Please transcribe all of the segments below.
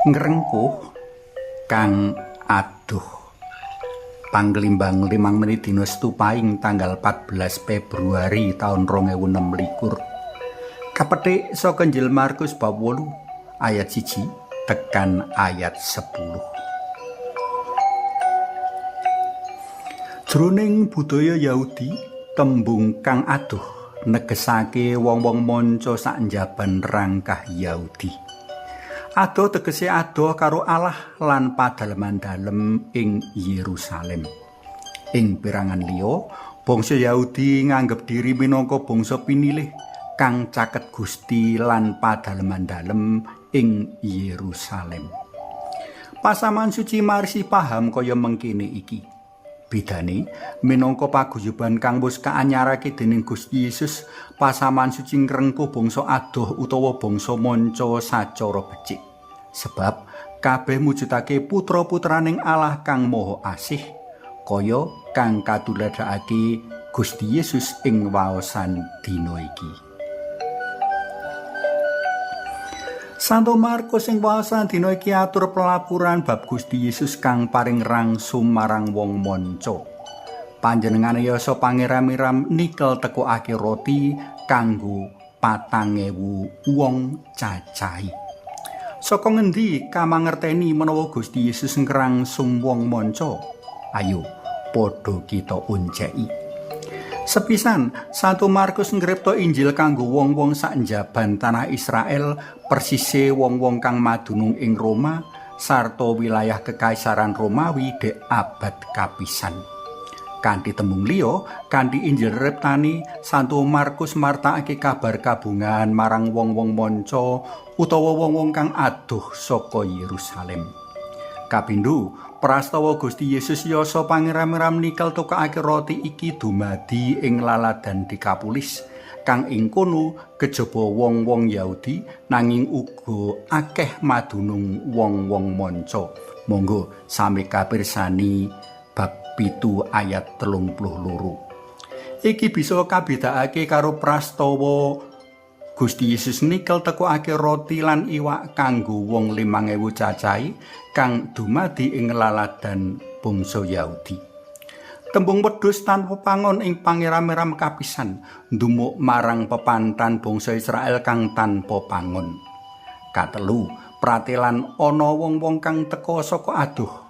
Ngrengkuh kang aduh. Panglimbang 5 menit dina Setu Paing tanggal 14 Februari taun 2026. Kapetik saka Injil Markus bab 8 ayat 1 tekan ayat 10. Jroning budaya Yahudi, tembung kang aduh negesake wong-wong manca sak njaban rangkah Yahudi. Adoh tegese adoh karo Allah lan padaleman dalem ing Yerusalem. Ing perangan liya, bangsa Yahudi nganggep diri minangka bangsa pinilih kang caket Gusti lan padaleman dalem ing Yerusalem. Pasaman suci marisi paham kaya mengkene iki. Bedane, minangka paguyuban kang wis kaanyarake dening Gusti Yesus, pasaman suci ngrengkuh bangsa adoh utawa bangsa manca sacara becik. Sebab kabeh mujudake putra-putraning Allah kang Maha Asih, kaya kang katuladhakake Gusti Yesus ing waosan dina iki. Santo Markus ing waosan dina iki atur pelapuran bab Gusti Yesus kang paring rangsum marang wong manca. Panjenengane yasa pangeram-iram nikel tekokake roti kanggo 4.000 wong cacahe. Saka ngendi kamangerteni menawa Gusti Yesus ngrangsum wong manca? Ayo padha kita onceki. Sepisan, Santo Markus ngripta Injil kanggo wong-wong sak njaban tanah Israel, persise wong-wong kang madunung ing Roma sarta wilayah Kekaisaran Romawi dek abad kapisan. Kanthi tembung liya, kanthi Injil riptani, Santo Markus martakake kabar kabungan marang wong-wong manca utawa wong-wong kang adoh saka Yerusalem. Kapindho, prastawa Gusti Yesus yasa pangeram-eram nikel tukakake roti iki dumadi ing laladan Dekapolis kang ing kono kejaba wong-wong Yahudi nanging uga akeh madunung wong-wong manca. Monggo sami kapirsani bab 7 ayat 32. Iki bisa kabedakake karo prastawa Gusti Yesus nikel tekokake roti lan iwak kanggo wong 5.000 cacahe kang dumadi ing laladan bangsa Yahudi. Tembung wedhus tanpa pangon ing pangeram-eram kapisan ndumuk marang pepantan bangsa Israel kang tanpa pangon. Katelu, pratelan ana wong-wong kang teka saka adoh.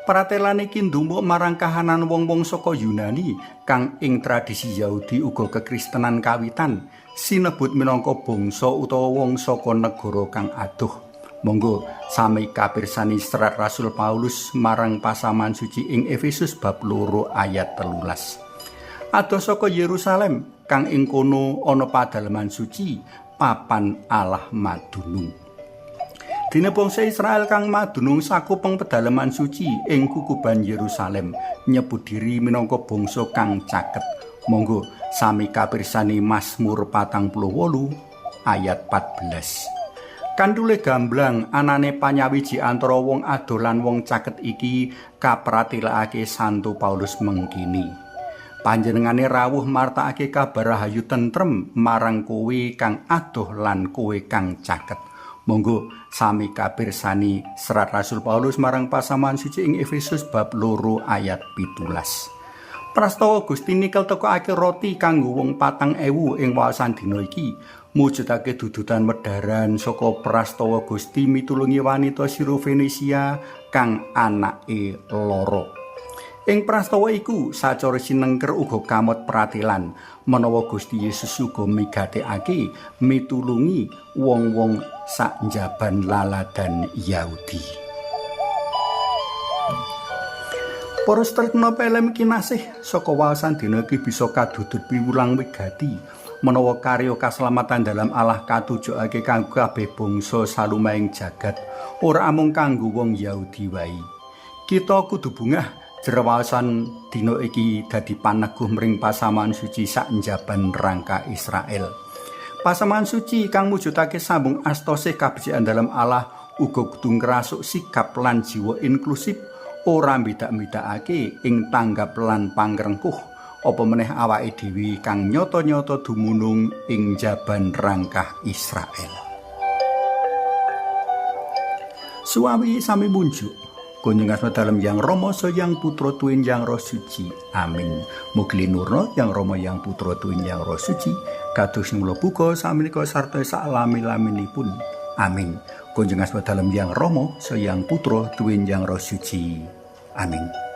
Pratelan iki ndumuk marang kahanan wong-wong saka Yunani kang ing tradisi Yahudi uga kekristenan kawitan sinebut minangka bangsa utawa wong saka negara kang adoh. Monggo sami kapirsani serat Rasul Paulus marang pasaman suci ing Efesus bab 2 ayat 13. Adoh saka Yerusalem kang ing kono ana padaleman suci papan Allah madunung. Dene bangsa Israel kang madunung sakupeng pedaleman suci ing kukuban Yerusalem nyebut diri minangka bangsa kang caket. Monggo sami kapirsani Mazmur 48 ayat 14. Kandule gamblang anane panyawiji antara wong adoh lan wong caket iki kapratelakake Santo Paulus mengkini. Panjenengane rawuh martakake kabar rahayu tentrem marang kowe kang adoh lan kowe kang caket. Monggo sami kapirsani serat Rasul Paulus marang pasaman suci ing Efesus bab 2 ayat 17. Prastawa Gusti nikel tekokake roti kanggo wong 4.000 ing waosan dina iki mujudake dudutan wedharan saka prastawa Gusti mitulungi wanita Siro-Fenisia kang anake lara. Ing prastawa iku sacara sinengker uga kamot pratelan menawa Gusti Yesus uga migatekake mitulungi wong-wong sak njaban laladan Yahudi. Para tresna pelem kinasih saka waosan dina iki bisa kadudut piwulang wigati menawa karya kaselamatan dalam Allah katujokake kanggo kabeh bangsa salumahing jagat, ora amung kanggo wong Yahudi wae. Kita kudu bungah jero waosan dina iki dadi paneguh mring pasaman suci sak njaban rangka Israel. Pasaman suci kang mujudake sambung astose kabecikan dalam Allah uga kudu ngrasuk sikap lan jiwa inklusif, ora mbedak-mbedakake ing tanggap lan pangrengkuh. Apa meneh awake dhewe kang nyata-nyata dumunung ing jaban rangkah Israel. Suwawi sami munjuk. Kunjung asma dalem Yang Rama Yang Putra Tuwin Yang Roh Suci. Amin. Mugi linurna Yang Rama Yang Putra Tuwin Yang Roh Suci kados mula buka samenika sarta saklami-laminipun. Amin. Kunjung asma dalem Yang Rama Yang Putra Tuwin Yang Roh Suci. Amin.